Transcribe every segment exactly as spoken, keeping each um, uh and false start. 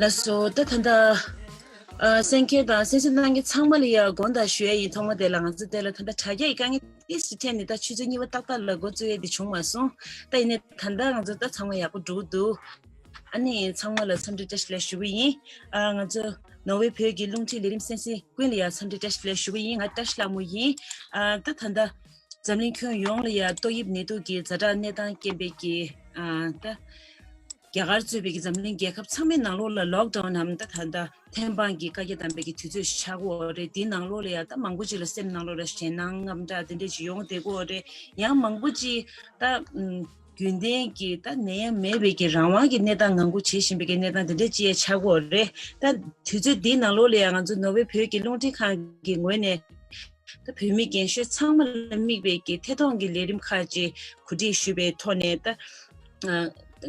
ལགས་སོ། ད་ད་ལྟ་ཨ་གསན་མཁན་དང་གསན་གཟིགས་གནང་མཁན་ཚང་མ་ལ་ཡ་དགོངས་དག་ཞུ་ཡ་ཡིན། ཐོག་མ་དེ་ལ་ང་ཚོ་དེ་ལ་ད་ལྟ་དྲ་རྒྱ་ཡི་དཀའ་ངལ་ཏོག་ཙམ་འཕྲད་ནས་ད་ཆུ་ཚོད་གཉིས་པ་ཏག་ཏག་ལ་འགོ་བཙུགས་ཡ་དེ་བྱུང་མ་སོང་། ད་ཡིན་ནའི་ད་ལྟ་ང་ཚོ་ད་ཚང་མ་ཡག་པོ་འགྲོ་གི་འདུག། ཨ་ནི་ཚང་མ་ལ་འཚམས་འདྲི་བཀྲ་ཤིས་བདེ་ལེགས་ཞུ་གི་ཡིན། ཨ་ང་ཚོ་ནོར་ཝེ་བོད་ཀྱི་རླུང་འཕྲིན་ལས་རིམ་གསན་གཟིགས་ཀུན་ལ་ཡ་འཚམས་འདྲི་བཀྲ་ཤིས་བདེ་ལེགས་ཞུ་གི་ཡིན། ང་བཀྲ་ཤིས་ལྷ་མོ་ཡིན། ཨ་ད་ད་ལྟ་འཛམ་གླིང་ཁྱོན་ཡོངས་ལ་ཡ་ཏོག་དབྱིབས་ནད་དུག་གི་ཛ་དྲག་གནས་སྟངས་རྐྱེན་པས་ཀྱི་ཨ་ད་རྒྱ་གར་གཙོས་པའི་གི་འཛམ་གླིང་རྒྱལ་ཁབ་ཚང་མའི་ནང་ལོགས་ལ་ལོག་ཌའོན་ནམ་ད་ད་ལྟ་ཐེམ་སྤང་གི་བཀའ་རྒྱ་བསྡམས་པའི་གི་དུས་ཚོད་ཞིག་ཆགས་ཀྱི་ཡོད་རེད། དེའི་ནང་ལོགས་ལ་ཡ་ད་མང་པོ་ཅིག་ལ་སེམས་ནང་ལོགས་ལ་ཞེད་སྣང་དངངས་སྐྲག་དེ་འདྲས་ཅིག་ཡོང་བསྡད་ཀྱི་ཡོད་རེད། ཡང་མང་པོ་ཅིག་ད་ཨུམ་རྒྱུན་ལྡན་གྱི་ད་ནད་ཡམས་མེད་པའི་གི་རང་དབང་གི་གནས་སྟངས་ངང་སྒུག་བྱེད་བཞིན་པའི་གི་གནས་སྟངས་དེ་འདྲས་ཅིག་ཡང་ཆགས་ཀྱི་ཡོད་རེད། ད་དུས་ཚོད་འདིའི་ནང་ལོགས་ལ་ཡང་ང་ཚོ་ནོར་ཝེ་བོད་ཀྱི་རླུང་འཕྲིན་ཁང་གི་ངོས་ནས་ད་བོད་མི་རྒན་གཞོན་ཚང་མ་ལ་དམིགས་པའི་གི་ཐད་གཏོང་གི་ལས་རིམ་ཁག་ཅིག་གོ་སྒྲིག་ཞུས་པའི་ཐོག་ནས། ད་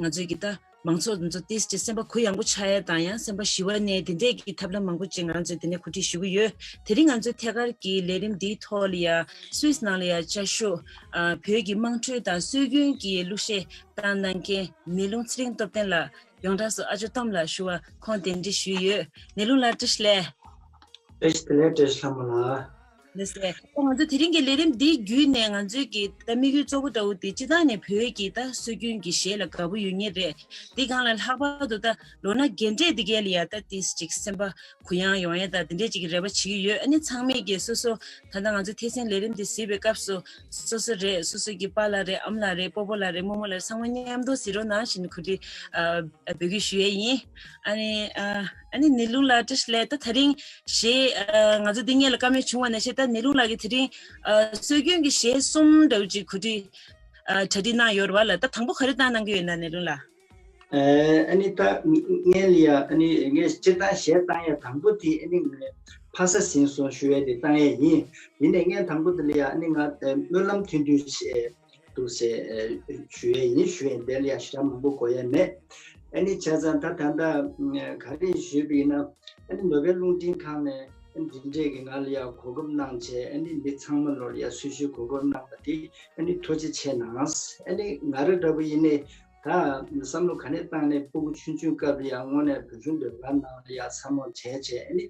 ང་ཚོའི་གི་ད་མང་ཚོགས་ཚོ་ཏོག་ཙམ་སེམས་པ་གུ་ཡངས་པོ་ཆགས་ཡ་དང་ཡང་སེམས་པ་ཞི་བ་གནས་དེ་འདྲས་ཀྱི་ཐབས་ལམ་མང་པོ་ཅིག་ང་ཚོས་དེ་ནས་གོ་སྒྲིག་ཞུ་གི་ཡོད། དེ་རིང་ང་ཚོའི་ཐད་ཀར་གྱི་ལས་རིམ་འདིའི་ཐོག་ལ་ཡ་སུད་སི་ནང་ལ་ཡ་བཅའ་བཞུགས་ཨ་བོད་ཀྱི་དམངས་ཁྲོད་དང་སྲོལ་རྒྱུན་གྱི་གླུ་གཞས་བཏང་གནང་མཁན་ནེ་ལུང་ཚེ་རིང་སྟོབས་ལྡན་ལགས་ཡོངས་གྲགས་སུ་ཨ་ཇོ་སྟོབས་ལགས་ཞུ་བ་ཁོང་གདན་འདྲེན་ཞུས་ཡོད། ནེ་ལུང་ལགས་བཀྲ་ཤིས་བདེ་ལེགས། བཀྲ་ཤིས་བདེ་ལེགས། བཀྲ་ཤིས་ལྷ་མོ་ལགས། ལགས་སོ། ད་ང་ཚོ་དེ་རིང་གི་ལས་རིམ་འདི་བརྒྱུད་ནས་ང་ཚོའི་གི་ད་དམིགས་ཡུལ་གཙོ་བོ་འདྲ་བོ་དེ་སྤྱིར་བཏང་ནས་བོད་ཀྱི་ད་སྲོལ་རྒྱུན་གྱི་གཞས་ལ་དགའ་པོ་ཡོད་མཁན་རེད། འདི་སྒང་ལ་ལྷག་པར་དུ་ད་ལོ་ན་རྒན་གྲས་འདི་གས་ལ་ཡ་ད་ཏིས་ཅིག་སེམས་པ་གུ་ཡངས་ཡོང་ཡ་ད་དེ་འདྲས་ཅིག་གི་རེ་བ་བྱེད་ཀྱི་ཡོད། ཨ་ནི་ཚང་མས་ཀྱི་སོ་སོ་ད་ལྟ་ང་ཚོ་ཐེག་ཆེན་ལས་རིམ་འདི་གཟིགས་པའི་སྐབས་སུ་སོ་སོ་རེད། སོ་སོ་གི་པཱ་ལགས་རེད། ཨ་མ་ལགས་རེད། སྤོ་བོ་ལགས་རེད། རྨོ་མོ་ལགས་རེད། ཚང་མ་མཉམ་དུ་གཟིགས་རོགས་གནང་ཞེས་ནས་གོ་སྒྲིག་ཨ་འབོད་སྐུལ་ཞུ་ཡས་ཡིན། ཨ་ནི་ཨ་ཨ་ནི་ནེ་ལུང་ལགས་བཀྲ་ཤིས་བདེ་ལེགས། ད་དེ་རིང་གཞས་ཨ་ང་ཚོ་འདི་སྔོན་ལ་བཀའ་མོལ་བྱུང་བ་ནང་བཞིན་ད་ནེ་ལུང་ལགས་ཀྱིས་དེ་རིང་ཨ་སྲོལ་རྒྱུན་གྱི་གཞས་གསུམ་འདྲ་བོ་ཅིག་གོ་སྒྲིག་ཨ་གྲ་སྒྲིག་གནང་ཡོད་རེད་བ་ལ། ད་དང་པོ་ག་རེ་བཏང་གནང་གི་ཡོད་ན་ནེ་ལུང་ལགས། ཨ་ནི་ད་སྔོན་ལ་ཡ་ཨ་ནི་ངས་སྤྱིར་བཏང་གཞས་བཏང་ཡ་དང་པོ་དེ་ཨ་ནི་ངས་ཕ་ས་ཟིན་སོང་ཞུ་ཡ་དེ་བཏང་ཡ་ཡིན། ཡིན་ནའི་ངས་དང་པོ་དེ་ལ་ཡ་ཨ་ནི་ང་སྨོན་ལམ་མཐུན་འདུས་བྱས་འདུག་ཟེར་ཞུ་ཡས་ཡིན། ཞུ་ཡས་དེ་ལ་ཡང་ཞེ་དྲག་མང་པོ་དགོས་ཡས་མེད། ཨ་ནི་བྱས་ཙང་ད་ད་ལྟ་ག་རེ་ཞུས་པ་ཡིན་ན། ཨ་ནི་ནོར་ཝེ་རླུང་འཕྲིན་ཁང་ནས་ཨ་ནི་འདི་འདྲས་ཀྱི་ང་ལ་ཡང་གོ་སྐབས་གནང་བྱས། ཨ་ནི་མི་ཚང་མ་ལོར་ཡང་འཚོལ་ཞིབ་གོ་སྐབས་གནང་བ་དེ་ཨ་ནི་ཐུགས་རྗེ་ཆེ་གནང་། ཨ་ནི་ང་རང་འདྲ་པོ་ཡིན་ནའི་ད་བསམ་བློ་ག་ནས་བཏང་ནས་སྤུ་གུ་ཆུང་ཆུང་སྐབས་ལ་ཡང་དངོས་གནས་བོད་གཞུང་ཟློས་གར་ནང་ལ་ཡང་འཚར་ལོངས་བྱས་བྱས། ཨ་ནི་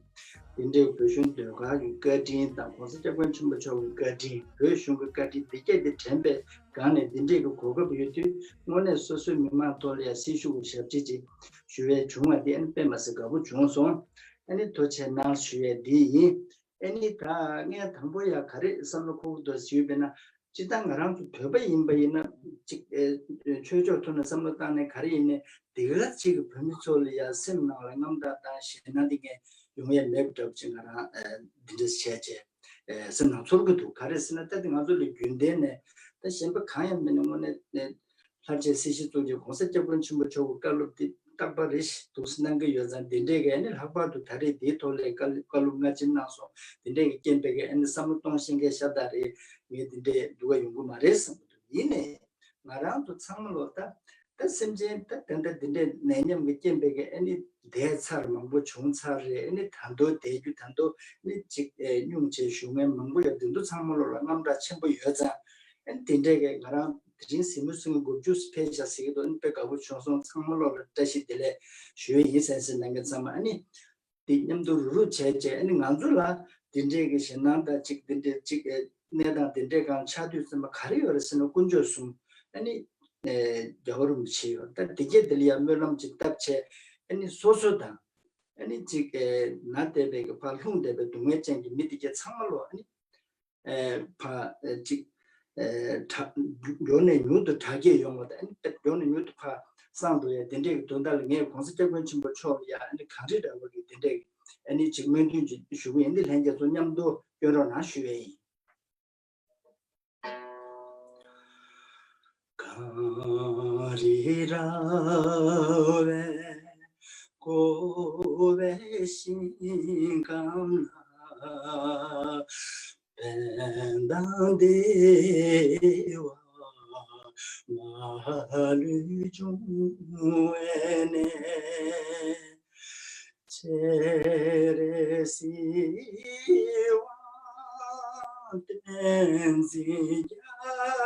འདི་འདྲའི་བོད་གཞུང་ཟློས་གར་གྱི་བཀའ་དྲིན་དང་གོང་ས་སྐྱབས་མགོན་ཆེན་པོ་མཆོག་གི་བཀའ་དྲིན། བོད་གཞུང་གི་བཀའ་དྲིན་འདི་སྐད་དེ་དྲན་པའི་སྒང་ནས་འདི་འདྲའི་གི་གོ་སྐབས་ཡོད་དུས་དངོས་གནས་སོ་སོའི་མི་མང་ཐོག་ལ་ཡང་སྲི་ཞུ་གི་ཞབས་ཕྱི་ཅིག་ཞུ་ཡས་བྱུང་བ་འདི་ཨ་ནི་དཔེ་མ་སྲིད་དགའ་པོ་བྱུང་སོང་། ཨ་ནི་ཐུགས་རྗེ་གནང་ཞུ་ཡས་འདི་ཡིན། ཨ་ནི་ད་ངས་དང་པོ་ཡང་ག་རེ་བསམ་བློ་འཁོར་གྱི་འདུག་ཞུས་པས་ན། སྤྱིར་བཏང་ང་རང་ཚོ་བོད་པ་ཡིན་པ་ཡིན་ན་ཅིག་ཨེ་ཆོས་ཕྱོགས་ཐོག་ནས་བསམ་བློ་བཏང་ནས་ག་རེ་ཡིན་ནའི་འདི་ག་ཅིག་གི་བོད་མི་ཚོ་ལ་ཡང་སེམས་ནང་ལ་དངངས་སྐྲག་དང་ཞེད་སྣང་འདི་ངས་ཡོང་ཡས་མེད་པ་འདྲ་པོ་ཅིག་ང་རང་ཨེ་འདི་འདྲ་བྱས་བྱས་ཨེ་སེམས་ནང་ཚོར་གྱི་འདུག། ག་རེ་ཟེར་ན་ད་དེ་ང་ཚོ་ལ་རྒྱུན་ལྡན་ནས་ད་གཞན་པ་གང་ཡང་མེད་ན་དངོས་གནས་ལྷར་བཅས་སྲིད་ཞི་གཙུག་གི་གོང་ས་སྐྱབས་མགོན་ཆེན་པོ་མཆོག་གི་བཀའ་སློབ་འདི་རྟག་པར་རེ་ཞིག་འདུག་སེ་གནང་གི་ཡོད་ཙང་། འདི་འདྲས་ཀྱི་ཨ་ནི་ལྷག་པར་དུ་ད་རེས་འདིའི་ཐོག་ལ་བཀའ་བཀའ་སློབ་སྔ་ཕྱིར་གནང་སོང་། འདི་འདྲས་ཀྱི་རྐྱེན་པས་ཀྱི་ཨ་ནི་བསམ་བློ་གཏོང་ཤེས་མཁན་ཤ་སྟག་རེད། ངས་འདི་འདྲས་འདུག་ག་ཡོང་གི་མ་རེད་བསམ་གྱི་འདུག། ཡིན་ནའི་ང་རང་ཚོ་ཚང་མ་ལོ་ད་ད་སེམས་ཅན་ད་ད་ད་འདི་འདྲས་ནད་ཉམས་ཀྱི་རྐྱེན་པས་ཀྱི་ཨ་ནི་འདས་ཚར་མང་པོ་བྱུང་ཚར་རེད། ཨ་ནི་ད་དུང་བསྡད་རྒྱུ་ད་དུང་ཨ་ནི་ཅིག་ཨེ་སྙུང་བྱས་བཞུགས་མཁན་མང་པོ་ཡོད། འདི་ཚོ་ཚང་མ་ལོ་ལ་དངངས་སྐྲག་ཆེན་པོ་ཡོད་ཙང་། ཨ་ནི་དེ་འདྲས་ཀྱི་ང་རང་དེ་རིང་གཟིགས་མོ་སྲིད་དགུ་བཅུ་ཕེབས་བཞག་ཟེར་གྱི་འདུག། ཨ་ནི་དཔེ་དགའ་པོ་བྱུང་སོང་། ཚང་མ་ལོ་ལ་བཀྲ་ཤིས་བདེ་ལེགས་ཞུ་ཡི་ཡིན་ཟེར་ཟེར་གནང་མཁན་ཚང་མ། ཨ་ནི་དེ་མཉམ་དུ་རུབ་རུབ་བྱས་བྱས། ཨ་ནི་ང་ཚོ་ལ་དེ་འདྲས་ཀྱི་ཞེད་སྣང་དང་ཅིག་དེ་འདྲས་ཅིག་ཨེ་གནས་སྟངས་དེ་འདྲས་གང་ཆགས་དུས་ཙམ་པ་ག་རེ་ཡོད་རེད་ཟེར་ན་དཀོན་མཆོག་གསུམ། ཨ་ནི་ཨེ་རྒྱལ་བ་རིན་པོ་ཆེ་ཡོད། ད་དེ་གས་དེ་ལ་ཡང་སྨོན་ལམ་ཅིག་བཏབ་བྱས། ཨ་ནི་སོ་སོ་དང་ཨ་ནི་ཅིག་ཨེ་ན་བསྡད་པའི་གི་ཕར་ལྷུང་བསྡད་པའི་སྡུག་བསྔལ་ཅན་གྱི་མི་དེ་གས་ཚང་མ་ལོ་ཨ་ནི། ཨེ་ཕ་ཨེ་ཅིག་ཨེ་དྲག་མགྱོགས་ནས་མྱུར་དུ་དྲག་སྐྱེད་ཡོང་བ་དང་། ཨེ་མགྱོགས་ནས་མྱུར་དུ་ཕ་གསང་ཐུབ་ཡ་དེ་འདྲས་ཀྱི་དོན་དག་ལ་ངས་གོང་ས་སྐྱབས་མགོན་ཆེན་པོ་མཆོག་ལ་ཡ་ཨ་ནི་གངས་རི་འདྲ་བ་གི་དེ་འདྲས་ཀྱི་ཨ་ནི་ཅིག་སྨོན་འདུན་ཅིག་ཞུ་གི་ཡིན། འདི་ལྷན་རྒྱས་ཚོ་མཉམ་དུ་སྐྱོན་རོགས་གནང་ཞུ་ཡས་ཡིན། གངས་རི་ར་བས་བསྐོར་བའི་ཞིང་ཁམས་ན། བན་དང་བདེ་བ་ མ་ལུས་འབྱུང་བའི་གནས། སྤྱན་རས་གཟིགས་དབང་བསྟན་འཛིན་རྒྱ་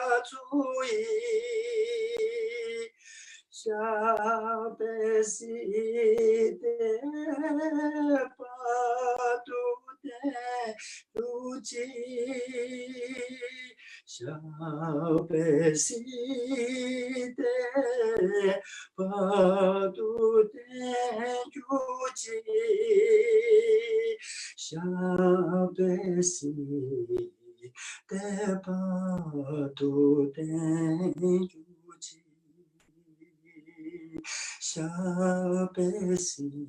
མཚོ་ཡི། ཞབས་པད་སྲིད་མཐའི་བར་དུ་བརྟན་གྱུར་ཅིག། ཞབས་པད་སྲིད་མཐའི་བར་དུ་བརྟན་གྱུར་ཅིག། ཞབས་པད་སྲིད་མཐའི་བར་དུ་བརྟན་གྱུར་ཅིག། ཞབས་པད་སྲིད་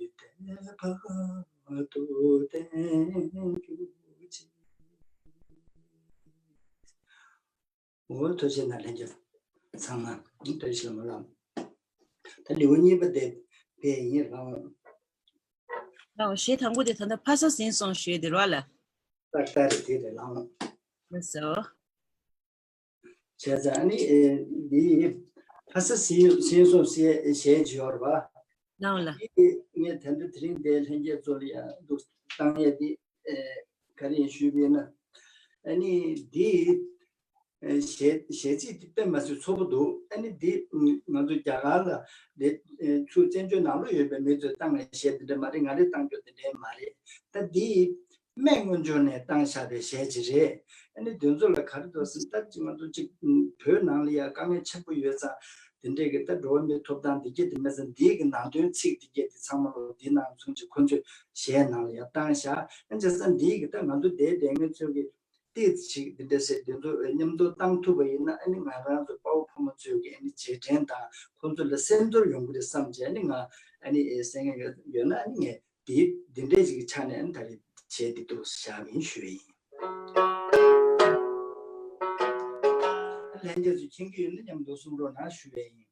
མཐའི་བར་དུ་བརྟན་གྱུར་ཅིག། འོ་ཐུགས་རྗེ་གནང་ལྷན་རྒྱས་ཚང་མ་བཀྲ་ཤིས་བདེ་ལེགས། ད་ལེའུ་གཉིས་པ་དེ་བས་ཡིན་རང་། ཨོ་ཞེས་དང་པོ་དེ་ད་ལྟ་ཕ་ས་ཟིན་སོང་ཞུས་དེ་རོ་ལ། ཏག་ཏག་རེད་དེ་རེད་ལགས། ལགས་སོ། བྱས་ཙང་ཨ་ནི་ཨེ་འདི་ཕ་ས་ཟིན་ཟིན་སོང་ཞེས་ཞེས་བརྗོད་པ། ལགས་ལ། འདི་ངས་ད་ལྟ་དེ་རིང་འདིའི་ལྷན་རྒྱས་ཚོ་ལ་ཡང་འདུག་བཏང་ཡས་འདི་ཨེ་ག་རེ་ཡིན་ཞུས་པ་ཡིན་ན། ཨ་ནི་འདི་ཨེ་གཞས་གཞས་ཚིག་འདི་དཔེ་མ་སྲིད་ཚོགས་པ་འདུག་ཨ་ནི་འདི་ང་ཚོ་རྒྱ་གར་ལ་འདི་ཨེ་ཚུར་བཙན་བྱོལ་ནང་ལོགས་ཡོད་པའི་མི་ཚོས་བཏང་བའི་གཞས་འདི་འདྲ་མ་རེད། ང་རེ་བཏང་རྒྱུ་འདི་འདྲ་མ་རེད། ད་འདི་སྨན་དངོས་འབྱོར་ནས་བཏང་བཞག་པའི་གཞས་ཅིག་རེད། ཨ་ནི་དེ་ཚོ་ལ་ག་རེ་འདུག་ཟེར་ན་ད་ཅིག་ང་ཚོ་ཅིག་བོད་ནང་ལ་ཡང་དཀའ་ངལ་ཆེན་པོ་ཡོད་ཙང་དེ་འདྲས་ཀྱི་ད་འགྲོ་བ་མིའི་ཐོབ་ཐང་འདི་གྱད་དེ་མེད་ཙང་འདིའི་གི་ནང་དོན་ཚིག་འདི་གྱད་དེ་ཚང་མ་ལོ་འདི་ནང་མཚུངས་ཅིག་ཁོ་ཚོས་གཞས་ནང་ལ་ཡང་བཏང་བཞག་ཨ་བྱས་ཙང་འདིའི་གི་ད་ང་ཚོ་དེའི་དེ་ངེད་ཚོ་གི་ཏིག་ཅིག་འདི་འདྲས་ཟེར་དེ་ཚོ་མཉམ་དུ་བཏང་ཐུབ་པ་ཡིན་ན་ཨ་ནི་ང་རང་ཚོ་དཔའ་བོ་ཕོ་མོ་ཚོས་གི་ཨ་ནི་རྗེས་དྲན་དང་ཁོ་ཚོ་ལ་སེམས་ཚོར་ཡོང་གི་རེད་བསམ་བྱས་ཨ་ནི་ང་ཨ་ནི་ཨེ་གསན་མཁན་ཡོད་ཡོད་ན་ཨ་ནི་ངས། དེ་འདི་འདྲས་ཅིག་གི་ཆ་ནས་ཨ་ནི་ད་རེས་བྱས་འདི་འདུག་བཞག་ཡིན་ཞུ་ཡས་ཡིན། ལྷན་རྒྱས་ཚོས་མཁྱེན་གྱི་ཡོད་ན་མཉམ་དུ་གསུང་རོགས་གནང་ཞུ་ཡས་ཡིན།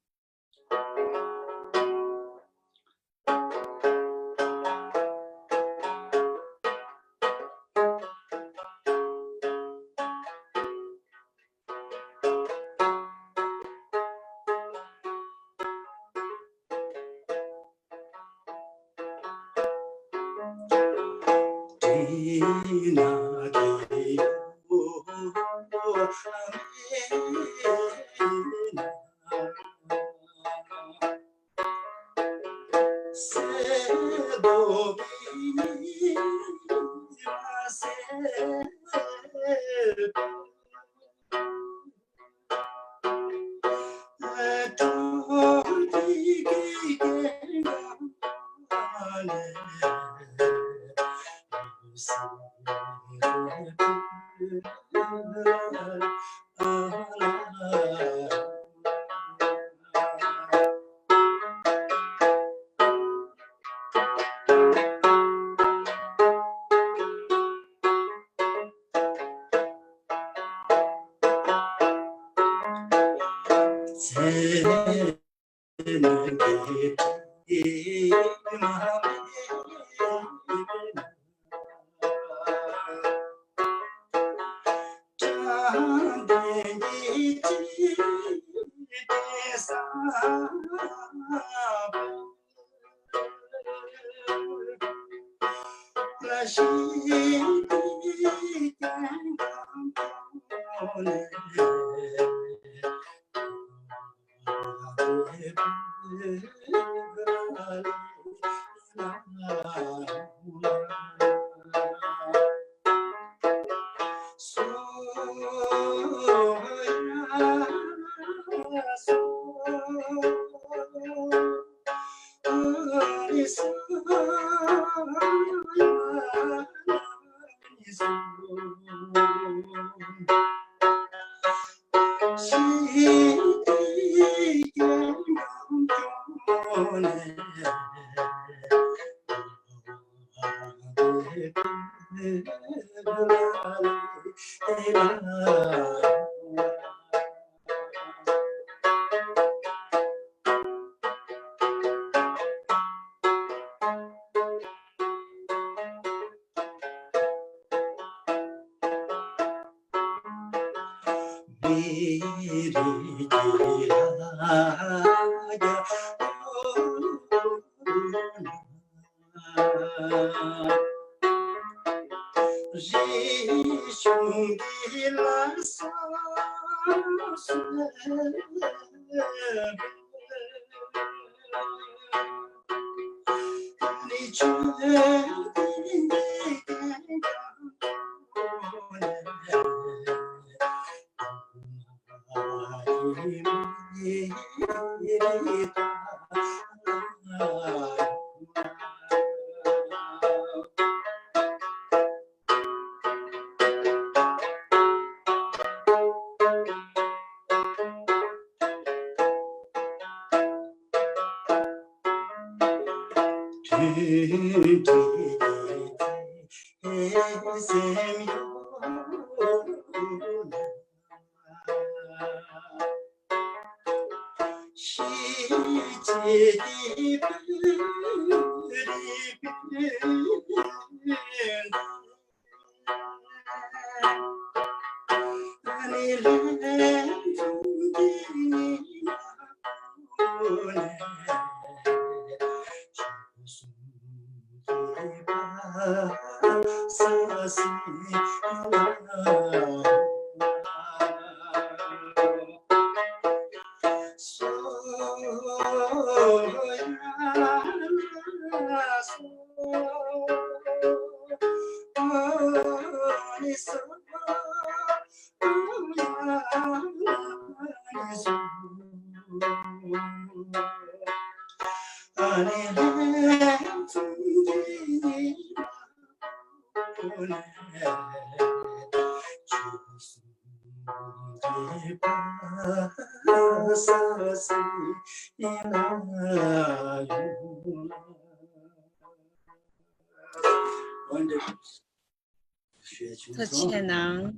ཐུགས་རྗེ་གནང་།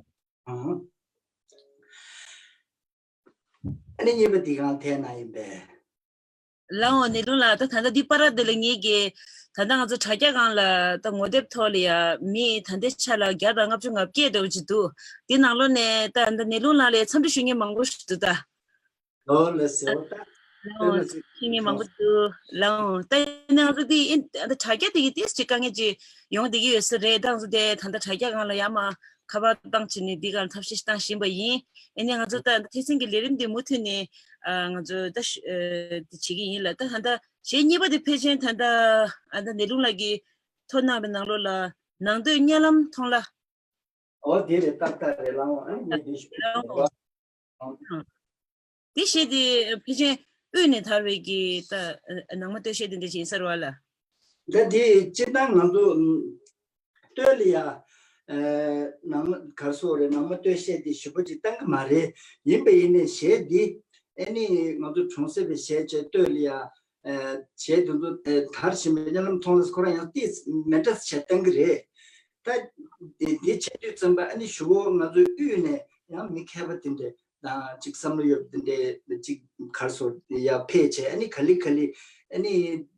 ཨ་ནི་གཉིས་པ་འདི་གང་ཐད་ན་ཡིན་པས། ལགས་འོང་། ནེ་ལུང་ལགས། ད་ད་ལྟ་འདི་པར་དེ་ལ་ངེད་ཀྱིས་ད་ལྟ་ང་ཚོ་དྲ་རྒྱ་སྒང་ལ་ད་ངོ་དེབ་ཐོག་ལ་ཡ་མི་ད་ལྟའི་ཆ་ལ་བརྒྱ་དང་ལྔ་བཅུ་ང་བརྒྱད་འདྲ་བོ་ཅིག་འདུག། འདི་ནང་ལོགས་ནས་ད་ད་ནེ་ལུང་ལགས་ལ་འཚམས་འདྲི་ཞུ་མཁན་མང་པོ་ཞིག་འདུག་ད། ལོ་ལ་ཟེར་བ་ད། ལགས་འོང་། ཤེས་མཁན་མང་པོ་འདུག། ལགས་འོང་། ད་ནི་ང་ཚོ་འདི་ཨིན་ད་དྲ་རྒྱ་དེ་གི་ཏིས་ཅིག་དཀའ་ངལ་ཅིག་ཡོང་བསྡད་ཀྱི་ཡོད་ས་རེད། ད་ང་ཚོ་དེ་ད་ལྟ་དྲ་རྒྱ་སྒང་ལ་ཡར་མར་ཁ་པར་བཏང་བྱས་ནས་འདི་སྒང་ལ་ཐབས་ཤེས་བཏང་བཞིན་པ་ཡིན། ཨ་ནི་ང་ཚོ་ད་ཐེག་ཆེན་གྱི་ལས་རིམ་འདི་མུ་མཐུད་ནས་ཨ་ང་ཚོ་ད་ཤ་ཨ་འདི་བྱེད་ཀྱི་ཡིན་ལ། ད་ད་ལྟ་གཞས་གཉིས་པ་དེ་ཕལ་ཆེར་ད་ལྟ་ཨ་ད་ནེ་ལུང་ལགས་ཀྱིས་ཐོ་གནང་བའི་ནང་ལོགས་ལ་ནང་དོན་གཉའ་ལམ་མཐོང་ལ། ཨོ་དེ་རེད། ཏག་ཏག་རེད། ལགས་འོང་། ཨ་ནི་ངས་འདི་ཞུ། ལགས་འོང་། དེ་གཞས་དེ་ཕལ་ཆེར་དབུས་ནས་དར་བའི་གི་ད་ནང་མ་སྟོད་གཞས་དེ་འདྲ་ཅིག་ཡིན་ས་རེད་བ་ལ། ད་དེ་སྤྱིར་བཏང་ང་ཚོ་སྟོད་ལ་ཡ་ནང་མ་གར་སོགས་རེད། ནང་མ་སྟོད་གཞས་དེ་ཞེ་པོ་ཅིག་བཏང་གི་མ་རེད། ཡིན་པ་ཡིན་ནའི་གཞས་འདི་ཨ་ནི་ང་ཚོ་གྲོང་གསེབ་པའི་གཞས་བྱས་སྟོད་ལ་ཡ་གཞས་དེ་ཚོ་དར་བཞིན་པའི་གཉའ་ལམ་མཐོང་ལ་ཁོ་རང་ཡང་ཏིས་མེ་འདྲ་བྱས་བཏང་གི་རེད། ད་དེ་དེ་བྱེད་དུས་ཙམ་པ་ཨ་ནི་གཞུག་གུ་ང་ཚོའི་དབུས་ནས་ཡང་མི་མཁས་པ་དེ་འདྲས་དང་ཅིག་བསམ་བློ་ཡོད་པ་དེ་འདྲས་ཅིག་གར་སོང་ཡར་ཕེབས་བྱས། ཨ་ནི་ག་ལེ་ག་ལེ་ཨ་ནི་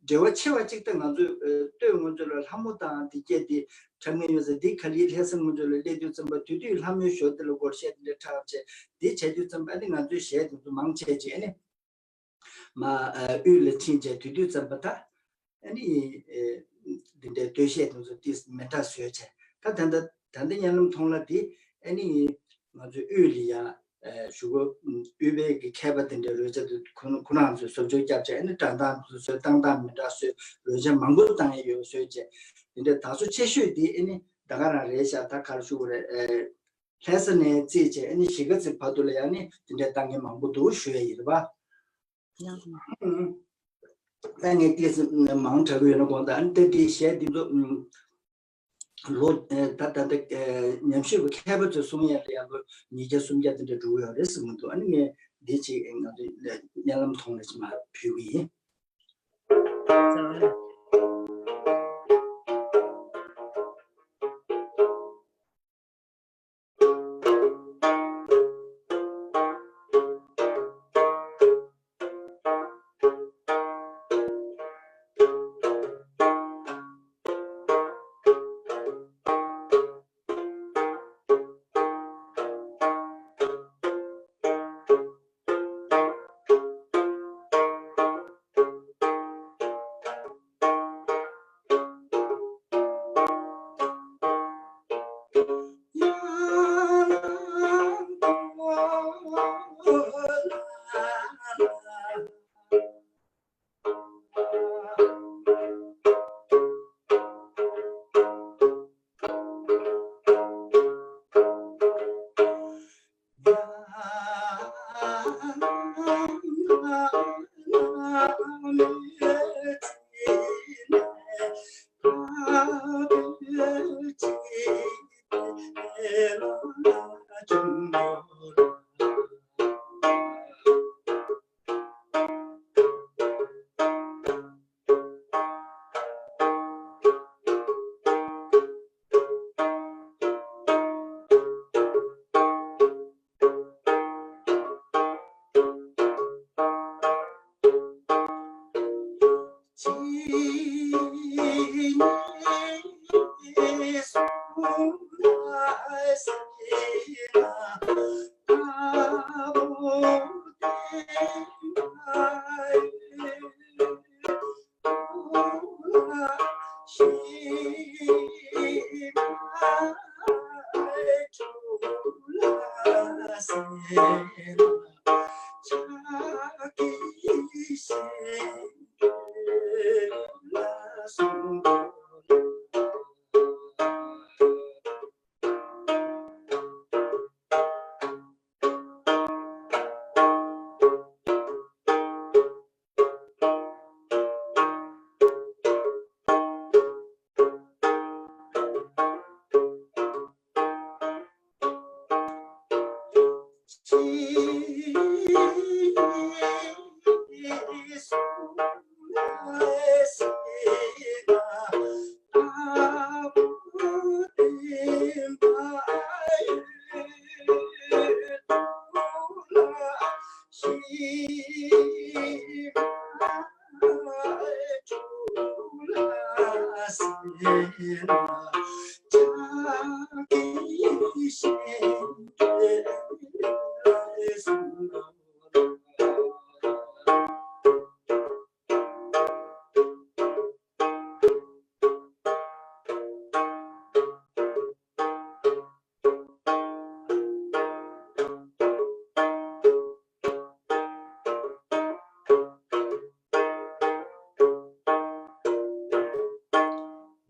འབྲེལ་བ་ཆེ་བ་ཅིག་ད་ང་ཚོའི་ཨ་སྟོད་ང་ཚོ་ལ་ལྷ་མོ་དང་དེ་སྐད་དེ་འཁྲབ་མཁན་ཡོད་ས། དེ་ག་ལེ་ལྷ་ས་ང་ཚོ་ལ་སླེབས་དུས་ཙམ་པ་དེ་དུས་ལྷ་མོའི་ཞོ་དེ་ལ་སྒོར་གཞས་དེ་འདྲས་འཁྲབ་བྱས། དེ་བྱས་དུས་ཙམ་པ་ཨ་ནི་ང་ཚོའི་གཞས་དེ་ཚོ་མང་ཆེ་ཅིག་ཨ་ནི། མ་ཨ་དབུས་ལ་ཕྱིན་བྱས་དུས་དུས་ཙམ་པ་ད་ཨ་ནི་ཨེ་འདི་འདྲའི་སྟོད་གཞས་དེ་ཚོ་ཏིས་མེ་འདྲ་བཟོས་བྱས། ད་ད་ལྟ་ད་ལྟ་གཉའ་ལམ་མཐོང་ལ་དེ་ཨ་ནི་ང་ཚོའི་དབུས་ལ་ཡ་ཨེ་གཞུག་གུ་དབུས་པའི་གི་མཁས་པ་དེ་འདྲའི་རོལ་ཆ་དེ་ཁོ་ཁོ་རང་ཚོས་བཟོ་བཅོས་བརྒྱབ་བྱས། ཨ་ནི་བཀྲག་མདངས་དེ་ཚོ་བཟོས། བཏང་སྟངས་མེ་འདྲ་བཟོས། རོལ་ཆ་མང་པོ་བཏང་ཡ་ཡོད་བཟོས་བྱས། དེ་འདྲའི་དར་སོ་ཆེ་ཤོས་དེ་ཨ་ནི་ད་ག་རང་རེད་ཤག། ད་གར་ཞུ་དགོས་རེད། ཨེ། ལྷ་ས་ནས་བརྩིས་བྱས་ཨ་ནི་གཞིས་ཀ་རྩེ་བར་དུ་ལ་ཡང་ནི་དེ་འདྲའི་བཏང་མཁན་མང་པོ་འདུག་ཞུ་ཡ་ཡིན་རེད་པ། ཡང་ད་ངས་ཏོག་ཙམ་མང་དྲགས་ཀྱི་ཡོད་ན་དགོངས་དག། ཨ་ནི་ད་དེའི་གཞས་འདི་ཚོ་ལོ་ད་ད་ད་ཉམས་ཞིབ་པ་མཁས་པ་ཚོས་གསུང་ཡ་ལ་ཡང་ལོ་ཉིས་བརྒྱ་སུམ་བརྒྱ་དེ་འདྲ་འགྲོ་གི་ཡོད་རེད་ཟེར་གྱི་འདུག། ཨ་ནི་ངས་འདི་ཅིག་ང་ཚོའི་གཉའ་ལམ་མཐོང་ལ་ཅིག་མར་ཕུལ་གྱི་ཡིན།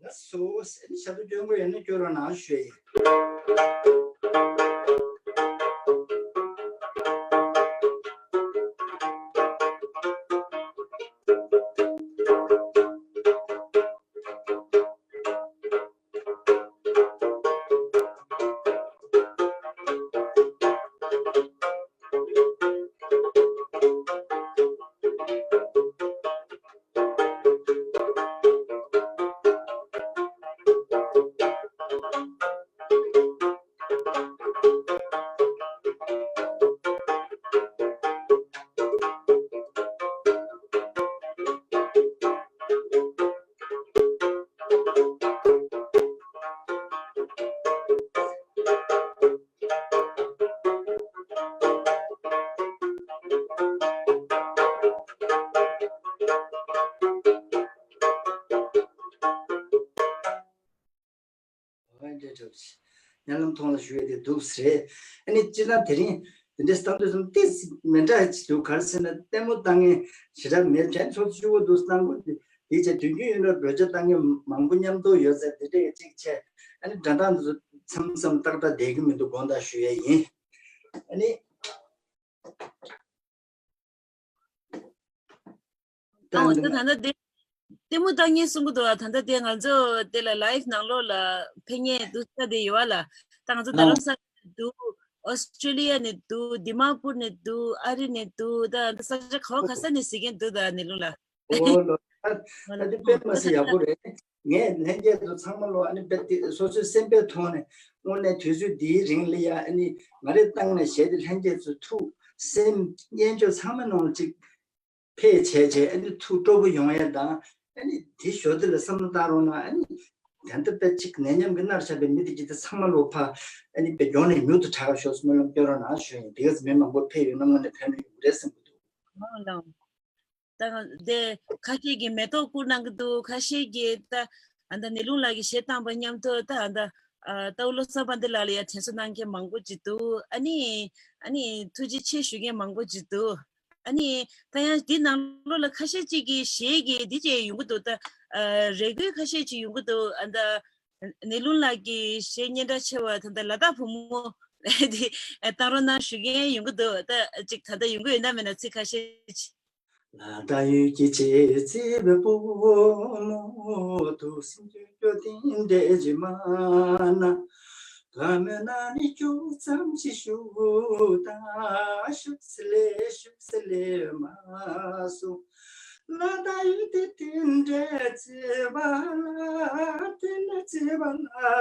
ལགས་སོ། ཨ་ནི་ཞབས་བྲོ་སྐྱོན་དགོས་ཡོད་ན་སྐྱོན་རོགས་གནང་ཞུ་ཡ་ཡིན། ཉམས་ལེན་ཐོག་ལ་ཞུ་ཡས་དེ་འདུག་ཟེར། ཨ་ནི་སྤྱིར་བཏང་དེ་རིང་དེ་འདྲའི་བཏང་དུས་སམ་ཏིས་མི་འདྲ་ཅིག་འདུག་ག་རེ་ཟེར་ན་ལྟད་མོ་ལྟ་མཁན་ཞེ་དྲག་མེད། གཞན་ཚོ་ཆུ་བོ་འདུག་གནང་དགོས་དེ་དེའི་ཆེད་དུས་རྒྱུན་ཡིན་རུང་བོད་ཇ་ལྟ་མཁན་མང་པོ་མཉམ་དུ་ཡོད་ཚད་དེ་འདྲའི་གཅིག་བྱས། ཨ་ནི་འདྲ་འདྲ་འདུག་མཚམས་མཚམས་ཏག་ཏག་བསྡད་ཀྱི་མི་འདུག་དགོངས་དག་ཞུ་ཡས་ཡིན། ཨ་ནི། ཨོ་ད་ད་ལྟ་དེ་ལྟད་མོ་ལྟ་མཁན་གསུང་གི་འདུག་ཨ། ད་ལྟ་དེ་ང་ཚོ་དེ་ལ་ལའིབ་ནང་ལོགས་ལ་ཕེབས་མཁན་འདུག་ས་དེ་ཡོད་ཨ་ལ། ད་ང་ཚོ་རྡ་རམ་ས་ལ་འདུག་ཨོ་སི་ཀྲི་ལི་ཡ་ནས་འདུག་དི་མ་པུར་ནས་འདུག་ཨ་རི་ནས་འདུག་ད་ད་ས་ཆ་ག་བ་ག་ས་ནས་གཟིགས་མཁན་འདུག་ད་ནི་ལུང་ལ། ཨོ་ལོ། ད་ད་འདི་དཔེ་མ་སྲིད་ཡག་པོ་རེད། ངས་ལྷན་རྒྱས་ཚོ་ཚང་མ་ལོ་ཨ་ནི་དཔེ་དེ་སོ་སོའི་སེམས་པའི་ཐོག་ནས་དངོས་གནས་དུས་ཚོད་འདིའི་རིང་ལ་ཡ་ཨ་ནི་ང་རའི་སྟེང་ནས་གཞས་དེ་ལྷན་རྒྱས་ཚོ་ཐུགས་སེམས་སྙན་བརྒྱུད་ཚང་མ་ནང་གཅིག་ཕེབས་བྱས་བྱས་ཨ་ནི་ཐུགས་སྤྲོ་པོ་ཡོང་ཡ་དང་ཨ་ནི་དེ་ཞོར་དེ་ལ་བསམ་བློ་བཏང་རོགས་གནང་། ཨ་ནི་ད་ལྟ་དཔེ་གཅིག་ནད་ཡམས་ཀྱི་མནར་བཞག་པའི་མི་དེ་གྱིས་དེ་ཚང་མ་ལོ་ཕ་ཨ་ནི་དཔེ་མགྱོགས་ནས་མྱུར་དུ་དྲག་ཤོག་སྨོན་ལམ་སྐྱོན་རོགས་གནང་ཞུ་ཡིན། དེ་ག་ཚོད་མི་མང་པོ་ཕེབས་ཡོད་ན་དངོས་གནས་ཕན་ཡོན་ཡོད་རེད་བསམ་གྱི་འདུག་ཨོ་ལགས། ད་དེ་ཁ་ཤས་ཀྱིས་མེ་ཏོག་བསྐུར་གནང་གི་འདུག་ཁ་ཤས་ཀྱིས་ད་ཨ་ད་ནེ་ལུང་ལགས་ཀྱིས་གཞས་བཏང་པ་མཉམ་དུ་ད་ཨ་ད་ཨ་ད་བློ་བཟང་པ་འདི་ལགས་ལ་ཡ་དྲན་གསོ་གནང་མཁན་མང་པོ་ཅིག་འདུག་ཨ་ནི་ཨ་ནི་ཐུགས་རྗེ་ཆེ་ཞུ་མཁན་མང་པོ་ཅིག་འདུག་ཨ་ནི་ད་ཡང་འདི་ནང་ལོགས་ལ་ཁ་ཤས་ཅིག་གིས་གཞས་ཀྱི་འདི་བཅས་ཡོང་གི་འདུག་ད་ཨ་རེ་སྐུལ་ཁ་ཤས་ཅིག་ཡོང་གི་འདུག་ཨ་ད་ནེ་ལུང་ལགས་ཀྱི་གཞས་སྙན་གྲགས་ཆེ་བ་ད་ད་ལ་དྭགས་བུ་མོ་འདི་བཏང་རོགས་གནང་ཞུ་མཁན་ཡོང་གི་འདུག་ད་ཅིག་ད་ད་ཡོང་གི་ཡོད་ན་མེད་ན་ཚིག་ཁ་ཤས་ཅིག་ལ་དྭགས་ཡུལ་གྱི་རྗེ་བཙུན་བུ་མོ་དུ་སེམས་ཀྱི་ ཡོད་དེ་འདྲ་ཅིག་མ་ན། ག་མོ་ན་ནི་ཅུང་ཙམ་ཞིག་ཞུ་ད། ཤུགས་ལས་ཤུགས་ལས་མ་སོང་། ལ་ད་ཡོད་དེ་དེ་འདྲ་བརྩེ་བ་ལ། དེ་ལ་བརྩེ་བ་ལ་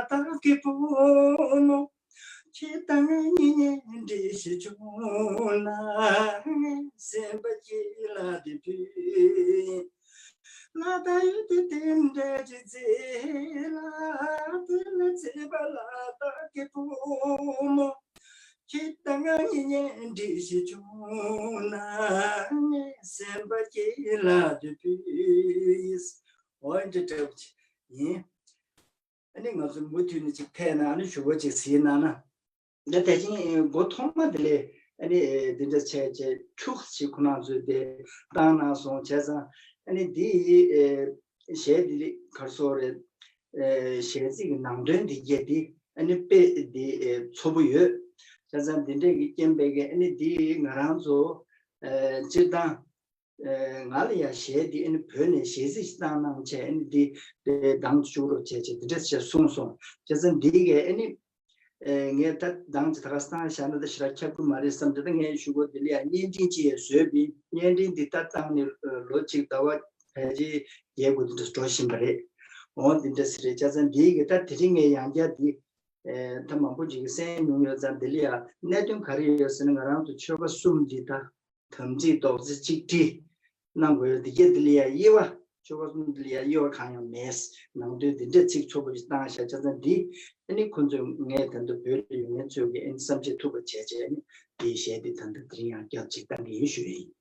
བདག་གི་བུ་མོ། ཁྱེད་དང་ངའི་གཉེན་འབྲེལ་ཞིག་བྱུང་ན། ངའི་སེམས་པ་སྐྱིད་ལ་དེ་ཕུལ་ཡིན། ལ་ད་ཡོད་དེ་དེ་འདྲ་ཅིག་བརྩེ་ལ། དེ་ལ་བརྩེ་བ་ལ་བདག་གི་བུ་མོ། ཁྱེད་དང་ང་གཉིས་གཉེན་འབྲེལ་ཞིག་བྱུང་ན། ངའི་སེམས་པ་སྐྱིད་ལ་དེ་ཕུལ་ཡིན། འོ་འདི་འདྲ་བོ་ཅིག་ཡིན། ཨ་ནི་ང་ཚོ་མུ་མཐུད་ནས་ཅིག་ཐད་ན། ཨ་ནི་ཞུ་བ་ཅིག་གཟིགས་གནང་ན། ད་དེ་བཞིན་འགོ་ཐོག་མ་དེ་ལས་ཨ་ནི་འདི་འདྲ་བྱས་བྱས་ཁྱུག་ཅིག་ཁོ་རང་ཚོས་དེ་བཏང་གནང་སོང་། བྱས་ཙང་ཨ་ནི་འདི་གཞས་འདི་ག་རེ་ཟེར་རེད། གཞས་ཚིག་གི་ནང་དོན་འདི་གས་འདི་ཨ་ནི་དཔེ་འདི་ཚོ་བོ་ཡོད། བྱས་ཙང་འདི་འདྲས་ཀྱི་རྐྱེན་པས་ཀྱི་ཨ་ནི་འདི་ང་རང་ཚོ་སྤྱིར་བཏང་ང་ལ་ཡང་གཞས་འདི་ཨ་ནི་བོད་ནས་གཞས་ཚིག་ཅིག་བཏང་གནང་བྱས། ཨ་ནི་འདི་འདི་གདངས་བཅུག་རོགས་བྱས་བྱས་འདི་འདྲ་བྱས་གསུངས་སོང་། བྱས་ཙང་འདི་གས་ཨ་ནི་ངས་ད་གདངས་ཅིག་ད་ག་བཏང་བཞག་ན་ད་ཞེ་དྲག་ཁྱབ་ཀྱི་མ་རེད་བསམ་སྟེ། ད་ངས་ཞུ་གོ་འདི་ལ་ཡང་བརྙན་འཕྲིན་ཅིག་ཡང་བཟོས་པ་ཡིན། བརྙན་འཕྲིན་འདི་ད་བཏང་ནས་ལོ་གཅིག་ཟླ་བ་ཕལ་ཆེར་བརྒྱད་དགུ་འདི་འདྲ་འགྲོ་བཞིན་པ་རེད། འོ་འདི་འདྲ་ཟེར་རེད། བྱས་ཙང་འདི་གས་ད་དེ་རིང་ངས་ཡང་བསྐྱར་འདི་ད་མང་པོ་ཅིག་གིས་གསན་མྱོང་ཡོད་ཙང་། འདི་ལ་ཡང་གནད་དོན་ག་རེ་ཡོད་ཟེར་ན། ང་རང་ཚོ་ཆོལ་ཁ་གསུམ་འདི་ད་དམ་ཚིག་རྡོག་རྩ་གཅིག་སྒྲིལ་གནང་དགོས་ཡོད། འདི་གས་འདི་ལ་ཡང་དབྱེ་བ། ཆོལ་ཁ་གསུམ་འདི་ལ་ཡང་དབྱེ་བ་གང་ཡང་མེད། ནང་དོན་འདི་འདྲས་ཚིག་ཚོ་བོ་ཞིག་བཏང་བཞག་བྱས་ཙང་། འདི་ཨ་ནི་ཁོ་ཚོས་ངས་ད་ལྟ་བོད་ལ་ཡོད་མཁན་ཚོས་ཀྱི་ཨ་ནི་བསམ་ཤེས་ཐུབ་པ་བྱས་བྱས། ཨ་ནི་འདིའི་གཞས་འདི་ད་ལྟ་དེ་རིང་ཡང་བསྐྱར་ཅིག་བཏང་གི་ཡིན་ཞུ་ཡ་ཡིན།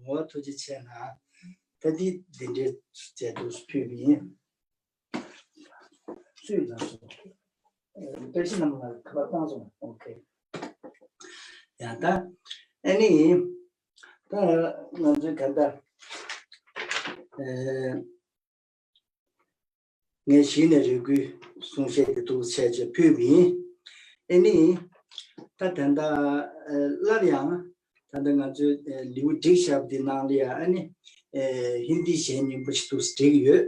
ངོ་ཐུགས་རྗེ་ཆེ་གནང་། ད་འདི་འདི་འདྲའི་མཛད་དུ་ཕུལ་བ་ཡིན། སུས་ལ་སོ། ཨ་བཀྲ་ཤིས་རྣམ་ལ་ཁ་པར་བཏང་སོང་། ཨོ་ཁེ། ཡང་ད་ཨ་ནི་ད་ང་ཚོའི་ག་ད་ཨེ་ངས་གཞི་ནས་རེ་སྐུལ་གསུང་བཤད་དེ་འདུག་བྱས་བྱས་ཕུལ་བ་ཡིན། ཨ་ནི་ད་ད་ལྟ་ཨེ་སླར་ཡང་ད་ལྟ་ང་ཚོའི་ཨེ་ལེའུ་བསྒྲིགས་བཞག་པ་འདི་ནང་ལ་ཡང་ཨ་ནི་ཨེ་ཧིན་དིའི་གཞས་སྙན་པོ་ཞིག་འདུག་བསྒྲིགས་ཡོད།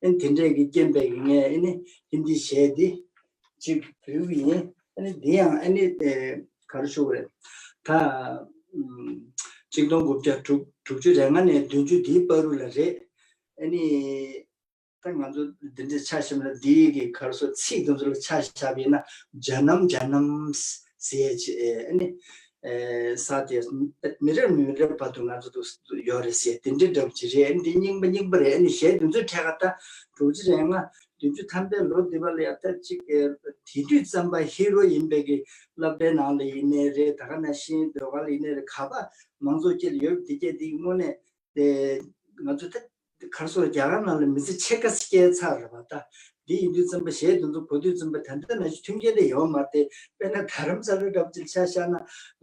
ཨ་ནི་དེ་འདྲས་ཀྱི་རྐྱེན་པས་ཀྱི་ངས་ཨ་ནི་ཧིན་དིའི་གཞས་འདི་གཅིག་ཕུལ་གྱི་ཡིན། ཨ་ནི་འདི་ཡང་ཨ་ནི་ཨེ་ག་རེ་ཞུ་དགོས་རེད། ད་ཨམ་གཅིག་སྟོང་དགུ་བརྒྱ་དྲུག་དྲུག་ཅུ་རེ་ལྔ་ནས་བདུན་ཅུ་འདིའི་བར་དུ་ལ་རེད། ཨ་ནི་ད་ང་ཚོ་འདི་འདྲའི་ཆ་བཞག་ན་འདི་གི་ག་རེ་ཟེར། ཚིག་དེ་ཚོ་ལ་ཆ་བཞག་པ་ཡིན་ན་ཇ་ནམ་ཇ་ནམ་ཟེར་ཡས་ཅིག་ཨ་ནི་ཨེ་ས་དེ་མི་རབས་མི་རབས་བར་དུ་ང་ཚོ་དུ་ཡོད་རེད་ཟེར། དེ་འདྲའི་འདྲ་པོ་ཅིག་རེད། ཨ་ནི་འདི་རྙིང་པ་རྙིང་པ་རེད། ཨ་ནི་གཞས་དེ་ཚོའི་གྲས་ཀ་ད་དྲུག་ཅུ་རེ་ལྔ་བདུན་ཅུ་ཐམ་པའི་ལོ་འདི་བ་ལ་ཡ་ད་ཅིག་ཨེ་དེ་དུས་ཙམ་པ་ཧི་རོ་ཡིན་པའི་གི་སློབ་གྲྭའི་ནང་ལ་ཡིན་ནའི་རེད། ད་ག་ནང་བཞིན་ཟློས་གར་ལ་ཡིན་ནའི་རེད། ག་པ་མང་ཚོགས་དཀྱིལ་ལ་ཡོད་པ་དེ་སྐད་དེ་དངོས་གནས་དེ་ང་ཚོ་ད་ག་རེ་ཟེར། རྒྱ་གར་ནང་ལ་མི་ཚེ་ཕྱེད་ཀ་སྐྱེལ་ཚར་རེད་པ། ད་འདི་ཡིན་དུས་ཙམ་པ་གཞས་དེ་ཚོ་གོ་དུས་ཙམ་པ་ད་ལྟ་ནང་བཞིན་མཐུན་རྐྱེན་དེ་ཡོད་མ་རེད། དཔེར་ན་རྡ་རམ་ས་ལ་འདྲ་པོ་ཅིག་ཆ་བཞག་ན་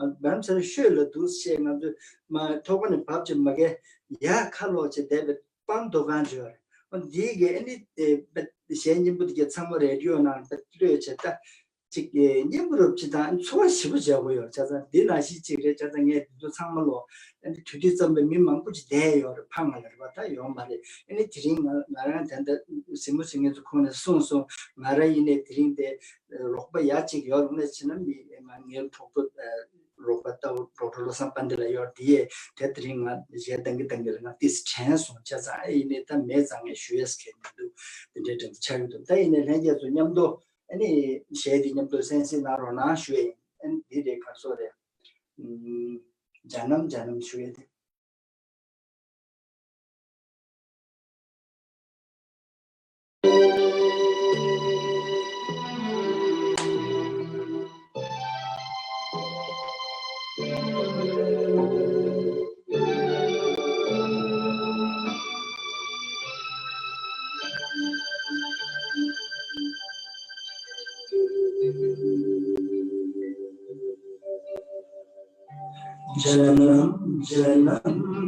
རྡ་རམ་ས་ལ་ཤོད་ལ་འདུག་ཅེས་ང་ཚོས་མ་ཐོག་ཁ་ནས་བབས་ཅིག་མ་གས་ཡར་ཁ་ལོག་ཅིག་བསྡད་པའི་སྤང་རྡོ་ཁང་ཅིག་ཡོད་རེད། འོ་འདིའི་གི་ཨ་ནི་ཨེ་གཞས་སྙན་པོ་དེ་གས་ཚང་མ་རེ་ཌི་ཡོ་ནང་ལ་གློད་བྱས། ད་ཅིག་ཨེ་སྙན་པོ་རུ་ཅིག་དང་ཚོར་བ་ཞེ་པོ་བྱ་དགོས་ཡོད། བྱས་ཙང་འདི་ནང་བཞིན་ཅིག་རེད། བྱས་ཙང་ངས་འདི་ཚོ་ཚང་མ་ལོ་ཨ་ནི་དུས་དུས་ཙམ་པ་མི་མང་པོ་ཅིག་བསྡད་ཡོད་རེད། ཕ་ང་ལ་རེད་པ། ད་ཡོད་མ་རེད། ཨ་ནི་དེ་རིང་ང་ང་རང་ད་ལྟ་གཟིགས་མོ་གཟིགས་མཁན་ཚོ་ཁོང་ནས་གསུངས་སོང་། ང་རང་ཡིན་ནའི་དེ་རིང་དེ་རོགས་པ་ཡག་ཅིག་ཡོད་རུང་ནས་བྱས་ན་མི་ང་ངའི་གྲོགས་པོ་ རོགས་པ་ལྟ་བུ་ཌོག་ཊར་བློ་བཟང་དཔལ་ལྡན་ལགས་ཡོད་དེ་ཡས་དེ་དེ་རིང་ང་གཞས་གཏང་གི་གཏང་གི་ལ་ང་ཏིས་དྲན་སོང་བྱས་ཙང་ཨེ་ཡིན་ནའི་ད་མེད་ཙང་ངས་ཞུ་ཡས་ཁེལ་མི་འདུག་དེ་འདྲའི་གྲངས་ཆགས་ཡོད་འདུག་ད་ཡིན་ནའི་ལྷན་རྒྱས་ཚོ་མཉམ་དུ་ཨ་ནི་གཞས་འདི་མཉམ་དུ་གསན་གཟིགས་གནང་རོགས་གནང་ཞུ་ཡས་ཡིན། ཨ་ནི་འདི་རེད་ག་རེ་ཟེར་དགོས་རེད། ཨམ། ཇ་ནམ་ཇ་ནམ་ཞུ་ཡས་དེ། जन्म जन्म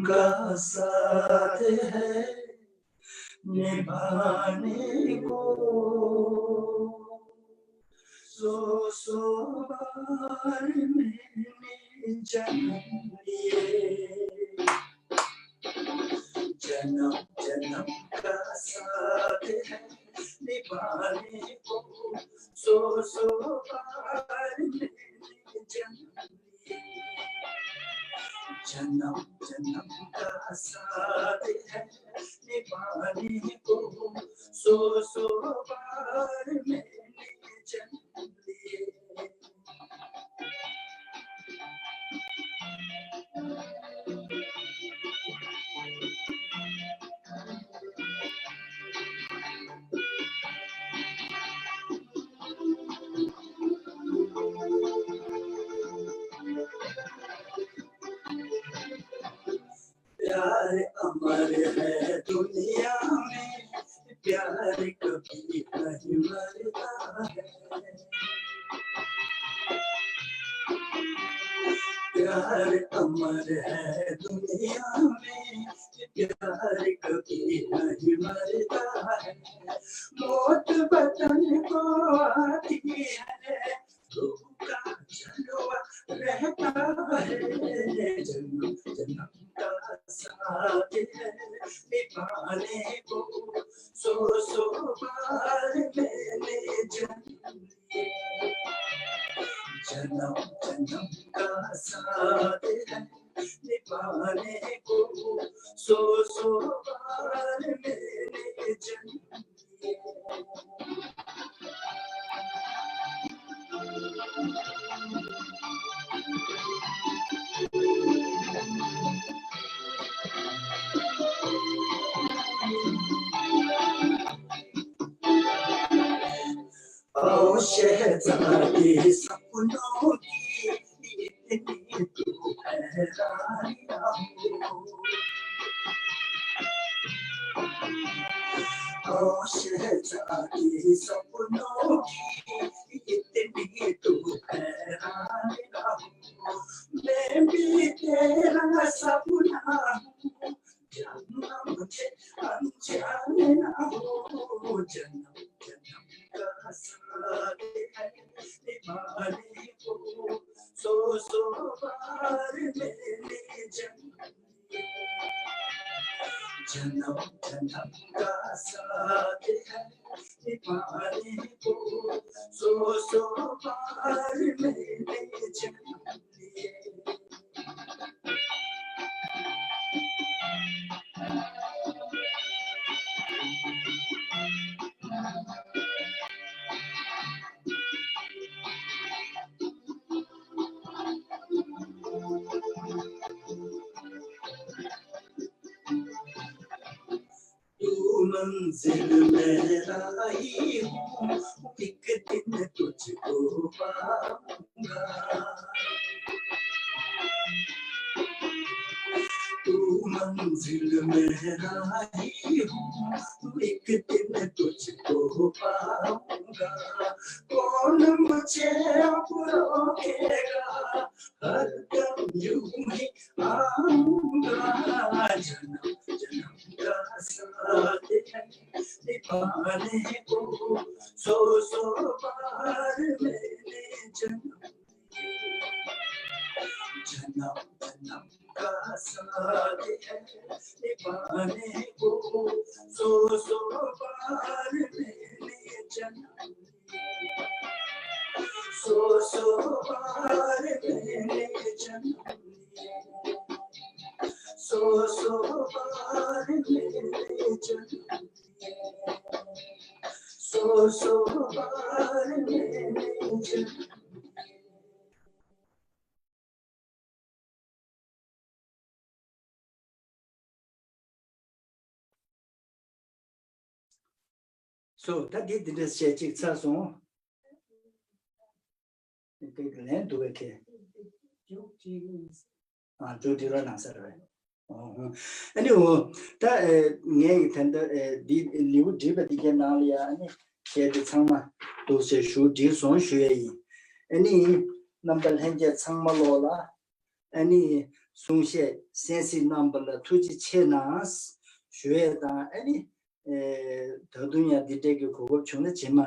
का साथ है निभाने को, सौ सौ बार मैंने जन्म लिए। जन्म जन्म का साथ है निभाने को, सौ सौ बार मैंने जन्म लिए। जन्म जन्म का साथ है निभाने को, सौ सौ बार मैंने जन्म लिए। प्यार अमर है दुनिया में, प्यार कभी नहीं मरता है। प्यार अमर है दुनिया में, प्यार कभी नहीं मरता है। मौत वतन को आती है, रूह का जलवा रहता है। जन्म जन्म का साथ है निभाने को, सौ सौ बार मैंने जन्म लिए। जन्म जन्म का साथ है निभाने को, सौ सौ बार मैंने जन्म लिए। ओ शहजादी सपनों की इतनी तू हैरान ना हो। ओ शहजादी सपनों की इतनी तू हैरान ना हो। मैं भी तेरा सपना हूँ, जानना मुझे अनजान ना हो। जन्म जन्म का साथ है निभाने को, सौ सौ बार मैंने जन्म लिए। जन्म जन्म का साथ है निभाने को, सौ सौ बार मैंने जन्म लिए। तू मंजिल मैं राही हूँ, एक दिन तुझको पाऊंगा। तू मंजिल मैं राही हूँ, एक दिन तुझको पाऊंगा। कौन मुझे अब रोकेगा, हरदम यूं ही आऊंगा। जन्म जन्म का साथ है निभाने को, सौ सौ बार मैंने जन्म लिए। जन्म जन्म का साथ है निभाने को, सौ सौ बार मैंने जन्म लिए। सौ सौ बार मैंने སོ། ད་འདི་འདི་འདྲ་བཤད་ཅིག་ཚར་སོང་། འདི་ལན་འདུག་བས་ཁེ། ཨ་འཇུག་འདི་རོ་ནང་ས་རེད། ཨ་ནི་འོ། ད་ངས་ད་ལྟ་འདི་ལེའུ་བསྒྲིགས་པ་འདི་གའི་ནང་ལ་ཡ་ཨ་ནི་བཤད་དེ་ཚང་མ་འདུག་ཟེར་ཞུ་བསྒྲིགས་སོང་ཞུ་ཡ་ཡིན། ཨ་ནི་རྣམ་པ་ལྷན་རྒྱས་ཚང་མ་ལོག་ལ། ཨ་ནི་གསུང་བཤད་གསན་གཟིགས་གནང་བ་ལ་ཐུགས་རྗེ་ཆེ་གནང་ཞུ་ཡས་དང་། ཨ་ནི་ཨེ་ད་དུང་ཡང་འདི་འདྲས་ཀྱི་གོ་སྐབས་བྱུང་ན་རྗེས་མ་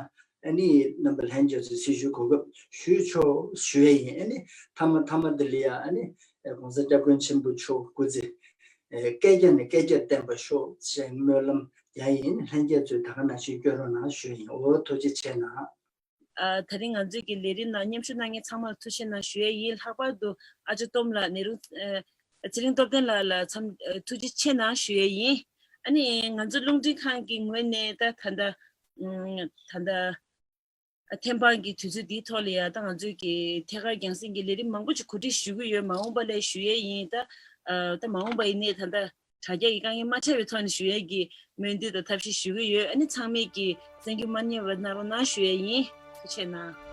ཨ་ནི་རྣམ་པ་ལྷན་རྒྱས་ཚོ་སྲི་ཞུའི་གོ་སྐབས་ཞུས་ཆོག་ཞུ་ཡས་ཡིན། ཨ་ནི་མཐའ་མ་མཐའ་མ་འདི་ལ་ཡང་ཨ་ནི་༸གོང་ས་༸སྐྱབས་མགོན་ཆེན་པོ་མཆོག་སྐུ་ཚེ་ཨེ་བསྐལ་བརྒྱ་ནས་བསྐལ་བརྒྱར་བརྟན་པར་ཤོག་ཅེས་སྨོན་ལམ་ཡང་ཡིན། ལྷན་རྒྱས་ཚོས་ད་ག་ནང་བཞིན་སྐྱོན་རོགས་གནང་ཞུ་ཡས་ཡིན། འོ་ཐུགས་རྗེ་ཆེ་གནང་། ཨ། ད་རིང་ང་ཚོའི་གི་ལས་རིམ་ནང་མཉམ་ཞུགས་གནང་མཁན་ཚང་མར་ཐུགས་རྗེ་གནང་ཞུ་ཡས་ཡིན། ལྷག་པར་དུ་ཨ་ཅག་སྟོབས་ལགས་ནེ་རུ་ཨ་ཚེ་རིང་སྟོབས་ལྡན་ལགས་ལ་འཚམས་ཨ་ཐུགས་རྗེ་ཆེ་གནང་ཞུ་ཡས་ཡིན། ཨ་ནི་ང་ཚོ་རླུང་འཕྲིན་ཁང་གི་ངོས་ནས་ད་ད་ལྟ་ཨ་ད་ལྟ་ཨ་ཐེམ་སྤང་གི་དུས་ཚོད་འདིའི་ཐོག་ལ་ཡ་ད་ང་ཚོའི་གི་ཐད་ཀར་རྒྱང་སྲིང་གི་ལས་རིམ་མང་པོ་ཅིག་གོ་སྒྲིག་ཞུ་གི་ཡོད། མ་འོངས་པ་ལ་ཞུ་ཡས་ཡིན། ད་ཨ་ད་མ་འོངས་པ་ཡིན་ནའི་ད་ལྟ་དྲ་རྒྱ་གི་དཀའ་ངལ་མ་འཕྲད་པའི་ཐོག་ནས་ཞུ་ཡས་ཀྱི་སྨོན་འདུན་དང་ཐབས་ཤེས་ཞུ་གི་ཡོད། ཨ་ནི་ཚང་མས་ཀྱི་གསན་རྒྱུ་མ་བསྙེལ་བ་གནང་རོགས་གནང་ཞུ་ཡས་ཡིན། ཐུགས་རྗེ་གནང་།